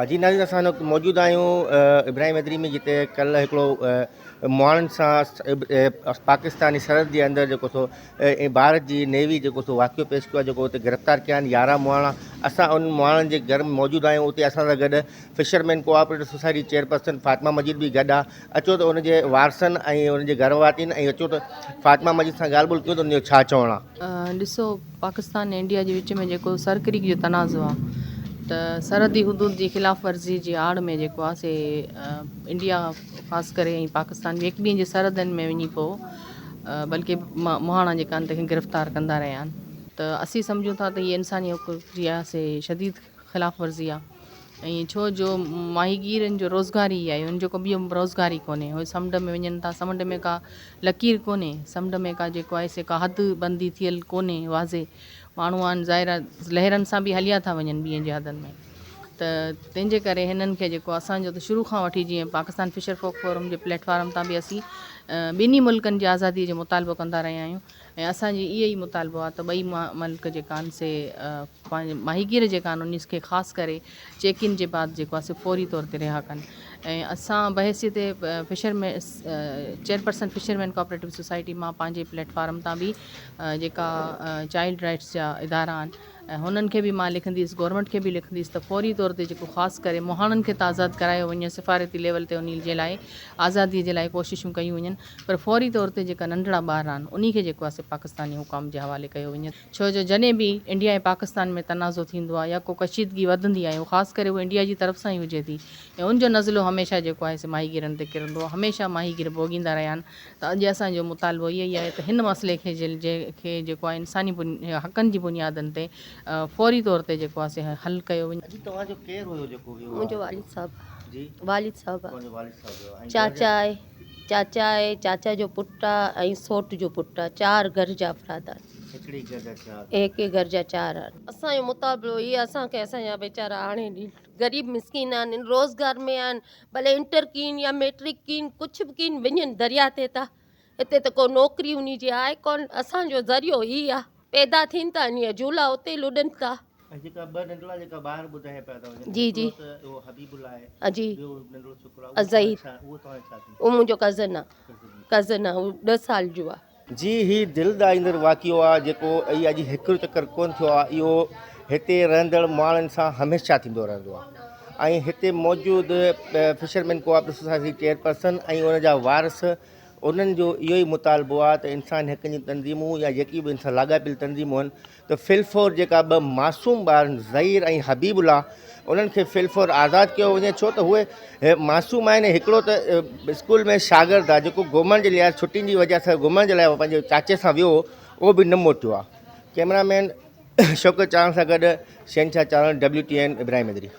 جي ناظرين اسان هن وقت موجود آهيون ابراهيم حيدري ۾ جتي ڪلهه هڪڙو مهاڻن سان پاڪستاني سرحد جي اندر جيڪو سو ڀارت جي نيوي جيڪو سو واقعو پيش ڪيو آهي جيڪو اتي گرفتار ڪيا آهن 11 مهاڻا اسان ان مهاڻن جي گهر ۾ موجود آهيون اتي اسان سان گڏ fishermen cooperative society chairperson Fatima Majeed به گڏ آهي اچو ته ان جي وارثن ۽ ان جي گهر وارين ۽ اچو ته فاطمه مجيد سان ڳالهه ٻولهه ڪيون ته ان جو ڇا چوڻ آهي. ڏسو پاڪستان ۽ انڊيا جي وچ ۾ جيڪو سر ڪريڪ جو تنازعو آ ته سرحدي حدود جي خلاف ورزي جي آڙ ۾ جيڪو آ سي انڊيا خاص ڪري ۽ پاڪستان به هڪ ٻئي جي سرحدن ۾ وڃي پو بلڪه مهاڻا جيڪا آهن تنهن کي گرفتار ڪندا رهيا آهن ته اسين سمجهون ٿا ته هي انساني حقوق جي آ سي شديد خلاف ورزي آ ۽ ڇو جو ماهيگيرن جو روزگار ئي آهي ان جو ڪو ٻيو روزگار ئي ڪونهي هو سمنڊ ۾ وڃن ٿا سمنڊ ۾ ڪا لڪير ڪونهي سمنڊ ۾ ڪا جيڪو آهي سي ڪا حد بندي ٿيل ڪونهي واضح ماڻهو آهن ظاهر آهي لهرن سان به هليا ٿا وڃن ٻين جي حدن ۾ ته تنهن جي ڪري هنن کي جيڪو اسان جو ته شروع کان وٺي جيئن پاڪستان فشر فوڪ فورم جي پليٽ فارم تان به اسين ٻنهي ملڪن جي آزادي جو مطالبو ڪندا رهيا آهيون ۽ اسان جي اهو ئي مطالبو آهي ته ٻئي ملڪ جيڪا آهن سي پنهنجي ماهيگير جيڪا آهن انهن کي خاص ڪري چيڪ ان جي بعد جيڪو آهي سو فوري طور تي رها ڪن ۽ اسان بحيثيت fisherman chairperson fisherman cooperative society مان پنهنجي پليٽ فارم تان به جيڪا چائلڊ رائٽس جا ادارا آهن ۽ هنن کي به مان لکنديس گورنمينٽ کي به لکنديس ته فوري طور تي جيڪو خاص ڪري مهاڻن کي ته آزاد ڪرايو وڃي سفارتي ليول تي انهي جي لاء آزادي جي لاء ڪوششون ڪيون وڃن پر فوري طور تي جيڪا ننڍڙا ٻار آهن انهي کي جيڪو آهي سو پاڪستاني حڪام جي حوالي ڪيو وڃي. ڇو جو جڏهن به انڊيا ۽ پاڪستان ۾ تنازعو ٿيندو آهي يا ڪو ڪشيدگي وڌندي آهي اهو خاص ڪري اهو انڊيا جي طرف سان ئي هجي ٿي ۽ ان جو نزلو هميشه جيڪو آهي سي ماهيگيرن تي ڪرندو آهي هميشه ماهيگير ڀوڳيندا رهيا آهن ته اڄ اسان جو مطالبو اهو ئي آهي ته هن مسئلي کي کي جيڪو آهي انساني حقن جي بنيادن تي فوري طور تي جيڪو آهي سي حل ڪيو وڃي. اڄ توهان جو ڪير هيو جيڪو ويو آهي؟ منهنجو والد صاحب. جي. والد صاحب. توهان جو والد صاحب ويو آهي. چاچا آهي. چاچا آهي، چاچا جو پٽ آ ۽ سوٽ جو پٽ آ، چار گهر جا افراد آهن. هڪڙي گهر جا چار. هڪ گهر جا چار آهن. اسان جو مطالبو هي آ اسان کي اسان جا ويچارا آڻي ڏين، غريب مسڪين آهن، روزگار ۾ آهن، ڀلي انٽر ڪين يا ميٽرڪ ڪين ڪجهه به ڪين وڃن درياء تي ٿا، هتي ته ڪو نوڪري انهي جي آهي ڪونه، اسان جو ذريعو هي آ، پيدا ٿين ٿا انهي جهولا اتي لڏن ٿا. ۽ جيڪا ٻه ننڍڙا جيڪا ٻار ٻڌايا پيا ٿا وڃن جي جي هڪڙو ته اهو حبيب الله آهي جي ٻيو ننڍڙو ڇوڪرو آهي ظهير اهو توهان جو ڇا ٿيندو اهو منهنجو ڪزن آ ڪزن آ هو ڏهه سال جو آ. جي هي دل ڏاريندڙ واقعو آ جيڪو هي اڄ هڪڙو چڪر ڪونه ٿيو آ اهو هتي رهندڙ ماڻهن سان هميشه ٿيندو رهندو آ ۽ هتي موجود فشرمين ڪوآپريٽو سوسائٽي چيئرپرسن ۽ ان جا وارث انهن جو اهو ئي مطالبو آ ته انساني حقن جون تنظيمون يا جيڪي به ان سان لاڳاپيل تنظيمون آهن ته في الفور جيڪا ٻه معصوم ٻار آهن ظهير ۽ حبيب الله انهن کي في الفور آزاد ڪيو وڃي ڇو ته اهي معصوم آهن هڪڙو ته اسڪول ۾ شاگرد آهي جيڪو گهمڻ جي لاء ڇٽين جي وجه سان گهمڻ جي لاء پنهنجي چاچي سان ويو هو اهو به نه موٽيو آهي ڪئميرا مين شوڪت چارڻ سان گڏ Shahenshah Charan W T N Ibrahim Haidri.